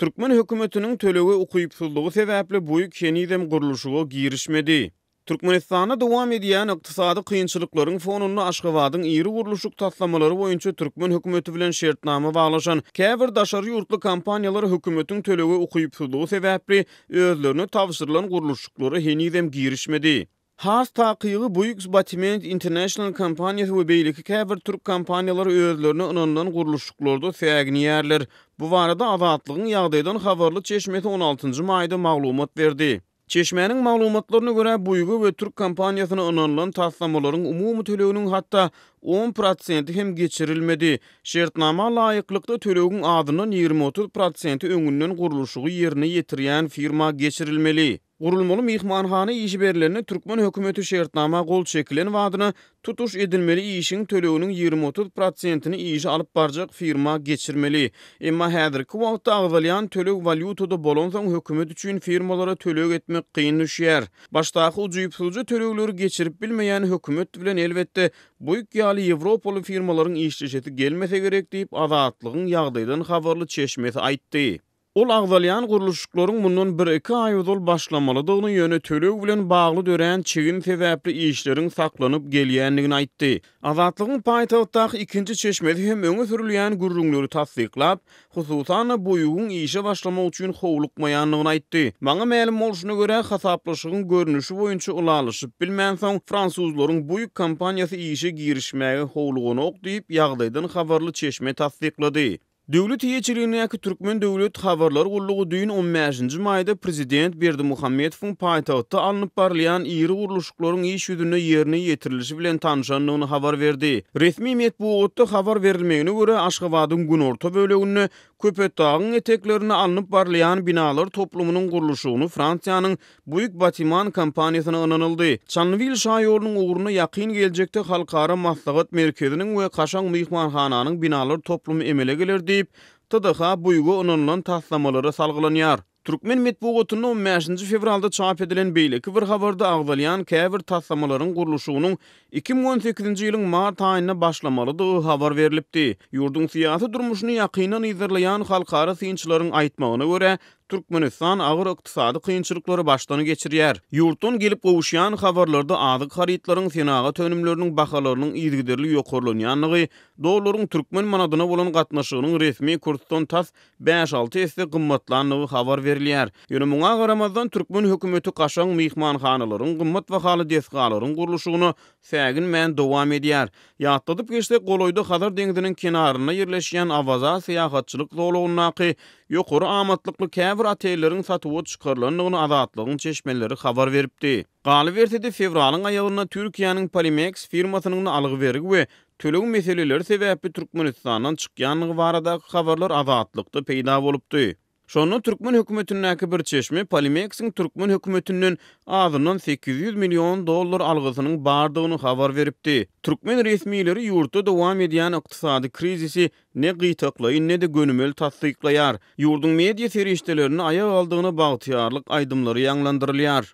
Türkmen hökümetiniň tölege ukypsyzlygy sebäpli Buig henizem gurluşyga girişmedi. Türkmenistanda dowam edýän ykdysady kynçylyklaryň fonunda Aşgabadyň iri gurluşyk taslamalary boýunça türkmen hökümeti bilen şertnama baglaşan käbir daşary ýurtly kompaniýalar hökümetiň tölege ukypsyzlygy sebäpli özlerine tabşyrylan gurluşyklara henizem girişmedi. Has takygy Bouygues Batiment International kompaniýasy we beýleki käbir türk kompaniýalary özlerine ynanylan gurluşyklarda säginýärler. Bu barada Azatlygyň ýagdaýdan habarly çeşmesi on altynjy maýda maglumat berdi. Çeşmäniň maglumatlaryna görä, Buýga we türk kompaniýasyna ynanylan taslamalaryň umumy töleginiň hatda on prosenti hem geçirilmedi. Şertnama laýyklykda, tölegiň azyndan 20-30 prosenti öňünden gurluşygy ýerine ýetirýän firma geçirilmeli. Gurulmaly myhmanhana işi berlende, türkmen hökümeti şertnama gol çekilen badyna Tutuş edilmeli işiň töleginiň 20-30 prosentini işi alyp barjak firma geçirmeli. Emma häzirki wagtda agzalýan töleg walýutada bolansoň hökümet üçin firmalara töleg etmek kyn düşýär. Başdaky ujypsyzja tölegleri geçirip bilmeýän hökümet bilen elbetde Buig ýaly ýewropaly firmalaryň işleşesi gelmese gerek diýip Azatlygyň ýagdaýdan habarly çeşmesi aýtdy. Ol agzalýan gurluşyklaryň mundan bir-iki aý ozal başlamalydygyny, ýöne töleg bilen bagly dörän çigin sebäpli işleriň saklanyp gelýändigini aýtdy. Azatlygyň paýtagtdaky ikinji çeşmesi hem öňe sürülýän gürrüňleri tassyklap, hususan-da, Boýugyň işe başlamak üçin howlukmaýandygyny aýtdy. Maňa mälim bolşuna görä, hasaplaşygyň görnüşi boýunça ylalaşyp bilmänsoň, fransuzlaryň Buig kompaniýasy işe girişmäge howluganok diýip, ýagdaýdan habarly çeşme tassyklady. Döwlet eýeçiligindäki Türkmen döwlet habarlar gullugy düýn on bäşinji maýda prezident Berdimuhamedowyň paýtagtda alnyp barylýan iri gurluşyklaryň iş ýüzünde ýerine ýetirilişi bilen tanşandygyny habar berdi. Resmi metbugatda habar berilmegine görä, Aşgabadyň günorta böleginde, Köpetdagyň eteklerinde alnyp barylýan binalar toplumynyň gurluşygyny Fransiýanyň Buig Batiman kompaniýasyna ynanyldy. Çandybil şaýolunyň ugrunda ýakyn geljekde Halkara maslahat merkeziniň we kaşaň myhmanhananyň binalar toplumy emele geler diýip, TDH Buiga ynanylan taslamalara salgylanýar. Türkmen metbugatynda on bäşinji fewralda çap edilen beýleki bir habarda agzalýan käbir taslamalaryň gurluşygynyň 2018-nji ýylyň mart aýynda başlamalydygy habar berlipdi. Ýurduň syýasy durmuşyny ýakyndan yzarlaýan halkara synçylaryň aýtmagyna görä, Türkmenistan agyr ykdysady kynçylyklary başdan geçirýär. Ýurtdan gelip gowuşýan habarlarda azyk harytlaryň, senagat önümleriniň bahalarynyň yzygiderli ýokarlanýandygy, dollaryň türkmen manadyna bolan gatnaşygynyň resmi kursdan tas bäş-alty esse gymmatlandygy habar berilýär. Ýöne muňa garamazdan, türkmen hökümeti kaşaň myhmanhanalaryň, gymmat bahaly desgalaryň gurluşygyna säginmän dowam edýär. Ýatladyp geçsek, golaýda Hazar deňziniň kenarynda ýerleşýän Awaza syýahatçylyk zolagyndaky ýokary amatlykly käbir otelleriň satuwa çykarylandygyny Azatlygyň çeşmeleri habar beripdi. Galyberse-de, fewralyň aýagynda Türkiýäniň Polimex firmasynyň algy-bergi we töleg meseleleri sebäpli Türkmenistandan çykýandygy baradaky habarlar Azatlykda peýda bolupdy. Şonda türkmen hökümetindäki bir çeşme Polimex-iň türkmen hökümetinden azyndan 800 million dollar algysynyň bardygyny habar beripdi. Türkmen resmileri ýurtda dowam edýän ykdysady krizisi ne gytaklaýyn, ne-de gönümel tassyklaýar. Ýurduň media serişdelerinde aýak aldygyna bagtyýarlyk aýdymlary ýaňlandyrylýar.